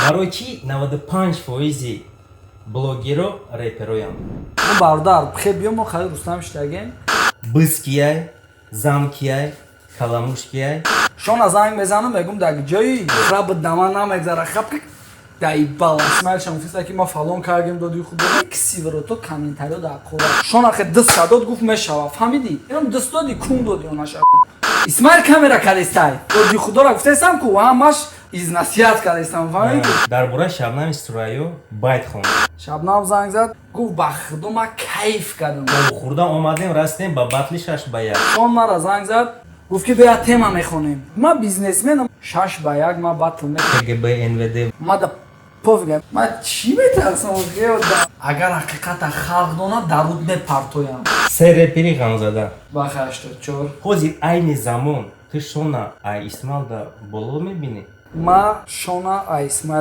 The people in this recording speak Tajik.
Барои чӣ 95 фоизи блогеро репероянд? Мо, бародар, хе, биё, мо хари Рустам шидагем. Биз кияй, зан кияй, каламуш кияй? Шона занг мезанам, мегум: «Дар ҷои хаб дама намегзара, хаб даибал». Исмаил шамфиса ки ма фалон кардем, доди худ кисиверото комментарио дар қора. Шона хе даст дод, гуфт: «Мешава». Фаҳмидӣ? Инам даст доди, кун доди онаша. Исмаил камера кадестай, доди худора гуфтаистам, ку ҳамаш изнасиҳат кадестам, фаҳмидӣ? Дар бораи Шабнами Сурайё байт хонд. Шабнам занг зад, гуфт: «Ба худо, ма кайф кардам». Хурда омадем, расидем ба батли 6 ба 1. Шон мара занг зад, гуфт ки бия, тема мехонем. Ма бизнесменам, 6 ба 1 ма батл. КГБ, НВД. Ма да пофиг, ма чӣ метарсам? Агар ҳақиқата халқ донад, дар руд мепартоям. Се репери ғамзада. Баха 84. Ҳозир, айни замон, ту Шона ай Исмаилда боло мебинӣ? Ма Шона ай Исмаил.